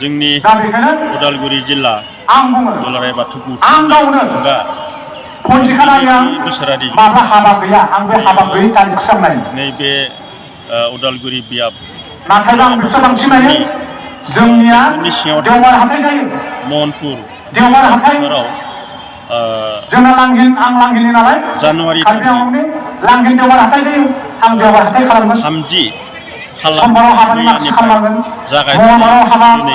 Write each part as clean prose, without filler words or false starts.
जोंनि उदालगुरि जिल्ला दुलाराय बाथौ गौथुमगा बोसोरारि नैबे उदालगुरि बियाब महनपुर हाथाराव जानुवारि 30 खालारनिफ्राय जागायनानै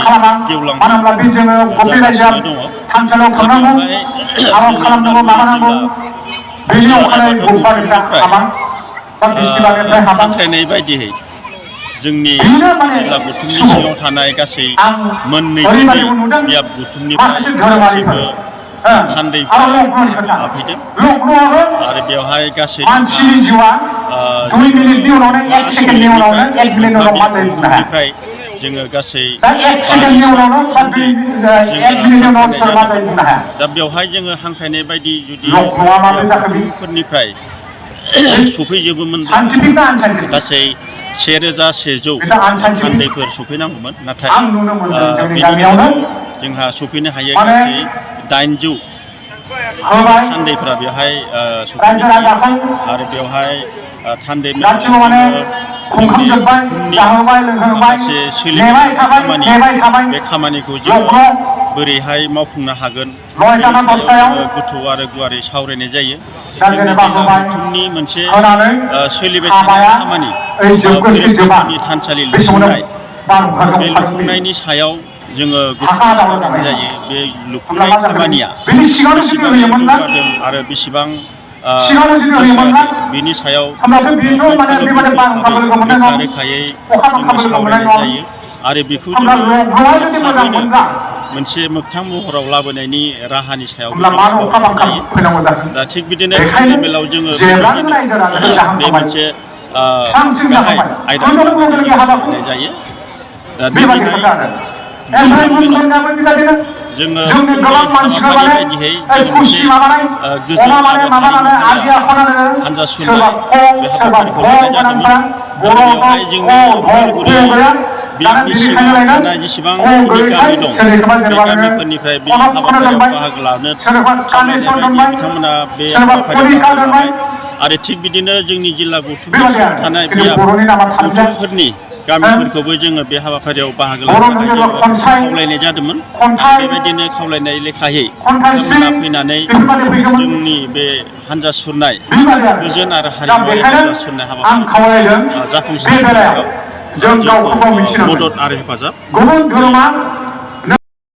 गेवलांगासिनो दङ। हांख्रायनाय बायदियै जोंनि जिल्ला गौथुमनि सिङाव थानाय गासै मोननै बियाब गौथुमनिफ्राय गासैबो थान्दैफोरा हाबफैदों आरो बेवहाय गासै गौथुमनिफ्राय जोङो गासै दा बेवहाय जोङो हांख्रायनाय बायदि जुदि गौथुमफोरनिफ्राय सफैजोबोमोनब्ला गासै 1100 थान्दैफोर सफैनांगौमोन, नाथाय बेनि गेजेराव जोंहा सफैनो हायो गासै 800 थान्दैफोरा बेवहाय सफैनो हायो आरो बेवहाय थान्दै माखासे सोलिनाय खामानि बे खामानिखौ जोङो बोरैहाय मावफुंनो हागोन गोथौ आरो गुवारै सावरायनाय जायो। जोंनि जिल्ला गौथुमनि मोनसे सोलिबाय थानाय खामानि धोरोमनि थानसालि लुफुंनाय, बे लुफुंनायनि सायाव जोङो गोथौयै सावरायनाय जायो। बे लुफुंनाय खामानिया बेसेबां जौगादों आरो बेसेबां बिनि सायाव रोखा रोखायै जोङो सावरायनाय जायो आरो बेखौ जोङो थाबैनो मोनसे मोगथां महराव लाबोनायनि राहानि सायावबो जों सावरायनाय जायो। दा थिग बिदिनो मेलाव जोङो बे मोनसे गाहाय आयदाखौ लानानै सावरायनाय जायो। दा बेहाय जोङो हाबाफारि बायदियै जोङो मोनसे गोजोन आरो हारिमुवारि हानजा सुरनाय बे हाबाफारिखौ लानाय जादोंमोन आरो बेवहाय जोंनि उदालगुरि बियाबनि सिङाव थानाय जेसेबांखिनि गामि दं बे गामिफोरनिफ्राय बे हाबाफारियाव बाहागो लानो खावलायनाय बायदि बिथांमोना बे हाबाफारियाव बाहागो लाबाय आरो थिग बिदिनो जोंनि जिल्ला गौथुमनि सिङाव थानाय बियाब गौथुमफोरनि गामिफोरखौबो जोङो बे हाबाफारियाव बाहागो लानो थाखाय जोङो खावलायनाय जादोंमोन आरो बेबायदिनो खावलायनाय लेखायै बिथांमोना फैनानै जोंनि बे हानजा सुरनाय गोजोन आरो हारिमुवारि हानजा सुरनाय हाबाफारिखौ जाफुंसार होनायाव जोंखौ मदद आरो हेफाजाब